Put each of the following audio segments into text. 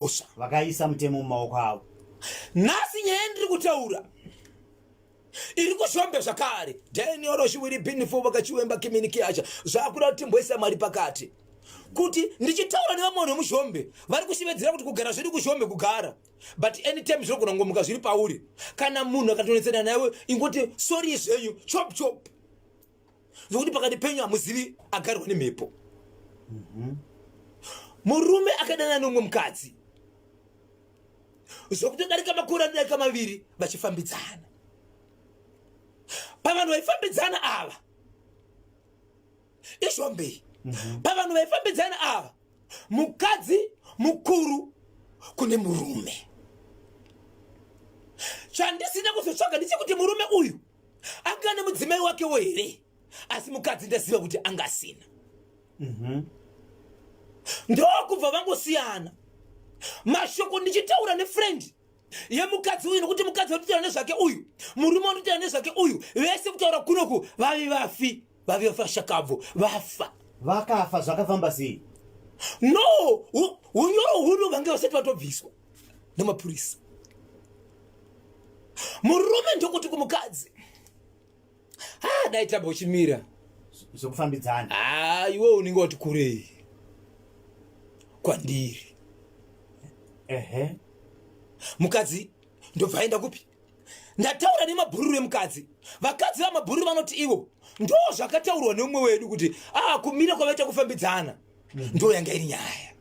mhosva. Vakaisa mutemo mumaoko avo. Nhasi nyaya yandiri kutaura iri kuZhombe zvakare. Daniel Roshiwiri Binifo vakachiwemba Kimini Kiacha zvakuda kuti timboisa mari pakati. Kuti ndichitaura nevamwe vanhu vemuZhombe vari kushevedzera kuti kugara zvedu kuZhombe kugara. But anytime zvinogona kungomuka zviri pauri. Kana munhu akatonetsana nawe ingoti sorry zvenyu chop chop. Zvekuti pakati penyu hamuzivi agarwa nemhepo. Murume akadanana neumwe mukadzi zvokutodarika makore anodarika maviri vachifambidzana. Pavanhu vaifambidzana ava izvombei. Pavanhu vaifambidzana ava mukadzi mukuru kune murume. Chandisina kuzotsvaga ndechekuti murume uyu anga nemudzimai wakewo here, asi mukadzi ndaziva kuti anga asina. Ndokubva vangosiyana mashoko ndichitaura nefriend yemukadzi uyu, nokuti mukadzi wanditaura nezvake uyu, murume wanditaura nezvake uyu, vese kutaura kunoku vavi vafi, vavi vafashakabvu vafa. Vakafa zvakafamba sei? No, unyoro huru vange vasati vatobviswa nemapurisa. Murume ndokuti kumukadzi, ha, dai tamba uchimira zvekufambidzana. Ha, iwe unenge wati kurei kwandiri. Ehe. Mukadzi ndobva aenda kupi? Ndataura nemabhururu emukadzi. Vakadzi vamabhururu vanoti ivo ndo zvakataurwa neumwe wedu kuti kumira kwavaita kufambidzana ndo yanga iri nyaya.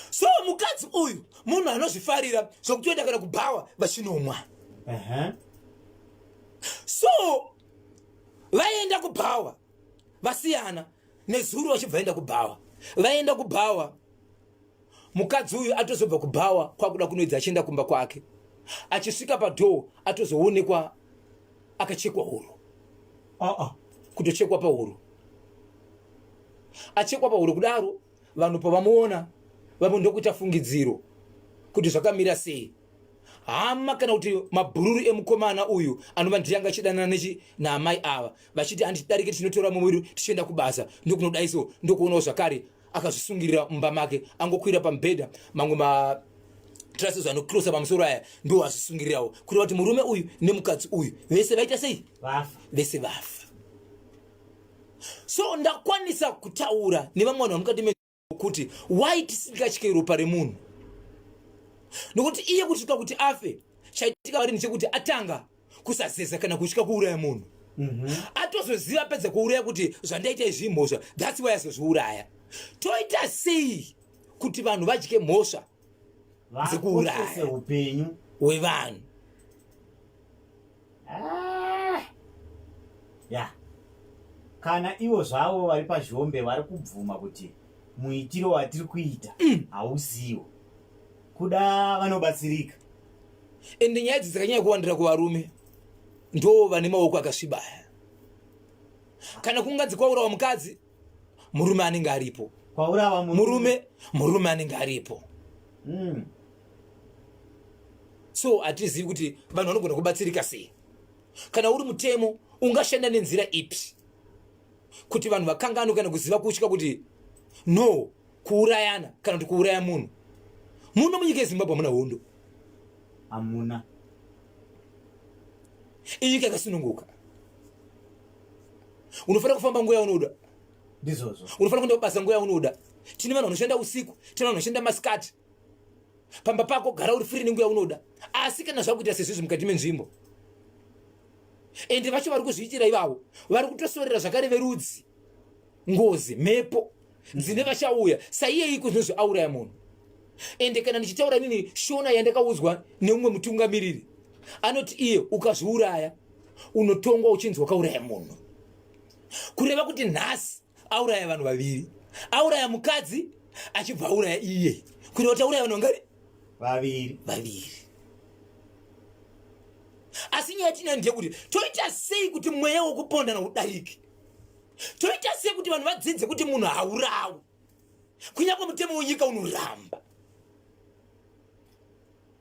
So mukadzi uyu munhu anozvifarira zvokutoenda kana kubhawa vachinomwa. So vaenda kubhawa vasiyana nezuro vachibva vaenda kubhawa. Vaenda kubhawa, mukadzi uyu atozobva kubhawa kwakuda kunoedza achienda kumba kwake. Achisvika padhoo atozoonekwa akachekwa huro. Kutochekwa pahuro. Achekwa pahuro kudaro, vanhu pavamuona vamwe ndokuita fungidziro kuti zvakamira sei. Hama kana kuti mabhururu emukomana uyu anova ndiye anga achidanana nechi naamai ava, vachiti handidarike tinotora muviri tichienda kubasa, ndokunodai so ndokuonawo zvakare akazvisungirira mumba make, angokwira pamubhedha, mamwe matrasses anokrosa pamusoro aya ndo azvisungirirawo, kureva kuti murume uyu nemukadzi uyu vese vaita sei? Vafa. Vese vafa. So ndakwanisa kutaura nevamwe vanhu vamukati kuti why tisingatye ropa remunhu, nokuti iye kusvika kuti afe chaitika vari ndechekuti atanga kusazeza kana kutya kuuraya munhu. Atozoziva apedza kuuraya kuti zvandaita izvi imhosva, that's why azozviuraya. Toita sei kuti vanhu vadye mhosva dzekuuraya Vakoshese upenyu hwevanhu? Ya, kana ivo zvavo vari paZhombe vari kubvuma kuti muitiro watiri kuita hausiwo, kuda vanobatsirika. Ende nyaya idzi dzakanyanya kuwandira kuvarume, ndo vane maoko akasvibaya. Kana kunganzi kwaurawa mukadzi, murume anenge aripo. Kwaurawa murume, murume anenge aripo. So hatizivi kuti vanhu vanogona kubatsirika sei. Kana uri mutemo ungashanda nenzira ipi kuti vanhu vakanganwe kana kuziva kutya kuti no kuurayana kana kuti kuuraya munhu. Muno munyika yeZimbabwe hamuna hondo. Hamuna. Inyika yakasununguka. Unofanira kufamba nguva yaunoda. Ndizvozvo. Unofanira kuenda kubasa nguva yaunoda. Tine vanhu vanoshanda usiku, tine vanhu vanoshanda masikati. Pamba pako gara uri free nenguva yaunoda. Asi kana zvakuita sezvizvi mukati menzvimbo, ende vacho vari kuzviitira ivavo vari kutosorera zvakare verudzi ngozi, mhepo dzine vachauya saiyeyi kuzvinozvi auraya munhu. Ende kana ndichitaura nini shona yandakaudzwa neumwe mutungamiriri, anoti iye ukazviuraya unotongwa uchinzi wakauraya munhu. Kureva kuti nhasi auraya vanhu vaviri, auraya mukadzi achibva auraya iye, kureva kuti auraya vanhu vangari? Vaviri. Vaviri. Asi nyaya tinayo ndeyekuti toita sei kuti mweya wekupondana udarike? Toita sei kuti vanhu vadzidze kuti munhu haurawi, kunyange mutemo wenyika unoramba?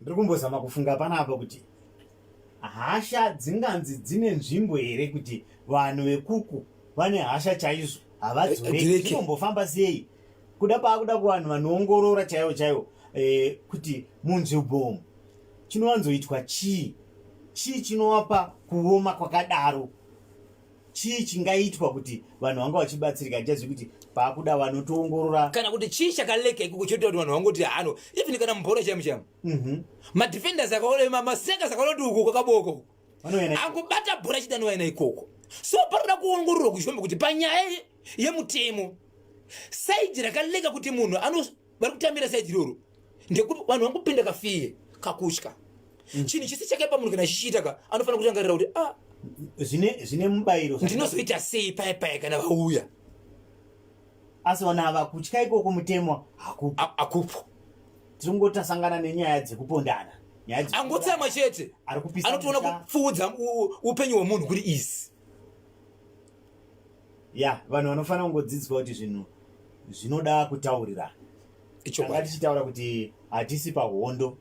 Ndiri kumbozama kufunga panapa kuti hasha dzinganzi dzine nzvimbo here, kuti vanhu vekuku vane hasha chaizvo havadzoreki, zvinombofamba sei? Kuda paakuda kuvanhu vanoongorora chaivo chaivo. Kuti munzvimbo umu chinowanzoitwa chii? Chii chinovapa kuoma kwakadaro? Chii chingaitwa kuti vanhu vanga vachibatsirika? Ndichazivi kuti paakuda vanotoongorora. Kana kuti chii chakaleka ikoko choita kuti vanhu vangoti hano, even kana mubhora chaimo chaimo, madefenders akaona, masekas akaona kuti uku kwakaboko uku, Vanoenda. Angobata bhora chidanowaina ikoko. So panoda kuongororwa kuZhombe kuti panyaya yemutemo, side rakaleka kuti munhu ano vari kutambira side iroro ndekuti vanhu vangopinda kafear, kakutya. Chinhu chisi chakaipa, munhu kana chichiita ka, anofanira kutangarira kuti ah, Zvine mubayiro. Ndinozoita sei paya paya kana vauya? Asi vanhu ava, kutya ikoko mutemo hakupo. Hakupo. Tiri kungotasangana nenyaya dzekupondana, nyaya Angotsamwa chete, ari kupisa anotoona musha. Kupfuudza upenyu hwemunhu kuri easy. Ya, vanhu vanofanira kungodzidziswa kuti zvinhu zvinoda kutaurirana. Tanga tichitaura kuti hatisi pahondo.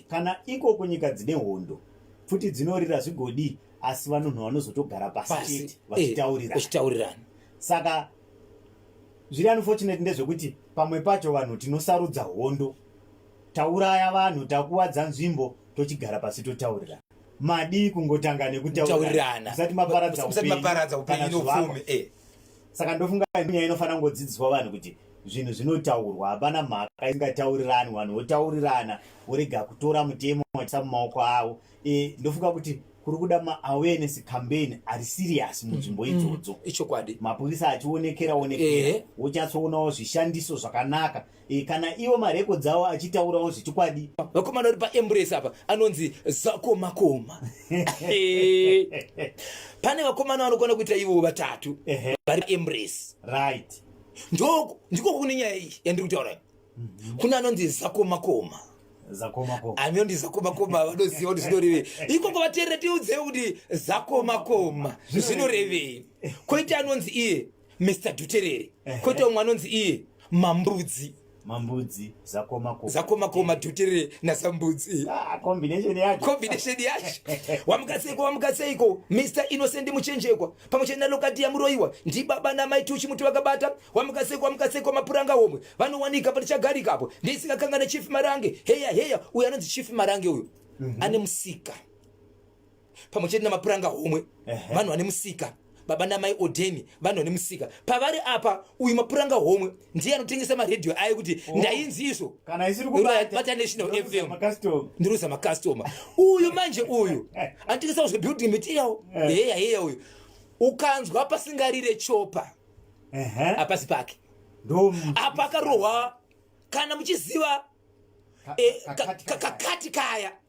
Kana iko kunyika dzine hondo, pfuti dzinorira zvigodi, asi vanhu vanozotogara pasi pasi chete vachitaurirana. Vachitaurirana. Saka zviri unfortunate ndezvekuti pamwe pacho vanhu tinosarudza hondo. Tauraya vanhu, takuwadza nzvimbo, tochigara pasi totaurirana. Madii kungotanga nekutaurirana taurirana musati maparadza musati upenyu maparadza upenyu kana zvivakwa? neupfumi. Saka ndofunga nyaya inofanira kungodzidziswa vanhu kuti zvinhu zvinotaurwa, hapana mhaka isingataurirani. Vanhu votaurirana, vorega kutora mutemo vachiisa mumaoko avo. Ndofunga kuti kuri kuda maawareness campaign ari serious munzvimbo idzodzo. Mapurisa achionekera onekera, wochatsoonawo zvishandiso zvakanaka, kana ivo marekodzi avo achitaurawo zvechokwadi. Vakomana vari paEmbrace apa anonzi Zakomakoma. Pane vakomana vanokwana kuita ivo vatatu vari paEmbrace. Ndiko kune nyaya iyi yandiri kutaura iyi. Kune anonzi Zakomakoma. Zakomakoma. Anonzi Zakomakoma, vanoziva kuti zvinorevei ikoko. Vateerere, tiudzei kuti Zakomakoma zvinorevei. Koita anonzi iye Mr Duterere. Koita umwe anonzi iye Mambudzi. Mambudzi, Zakomakoma. Zakomakoma, Duterere naZambudzi. Ah, combination yacho. Combination yacho. Wamukaseiko, wamukaseiko Mr Innocent Muchenjekwa pamwe chete naLokati yaMuroyiwa, ndibaba namai Tuchi muti vakabata. Wamukaseiko, wamukaseiko Mapuranga Homwe vanowanika patichagarika apo. Ndisingakanga neChief Marange. Heya heya, uyu anonzi Chief Marange uyu ane musika pamwe chete naMapuranga Homwe. Vanhu vane musika, baba namai Odeni, vanhu vane musika pavari apa. Uyu Mapuranga Homwe ndiye anotengesa maredhiyo ayo kuti ndainzi izvo Kana isiri kubata, bata National FM. Makastoma. Ndiruza makastoma. Uyu manje, uyu anotengesawo zvebuilding material. Heya heya, uyu ukanzwa pasingarire chopa, hapasi pake. Ndo Apa akarohwa, kana muchiziva kakati kaya.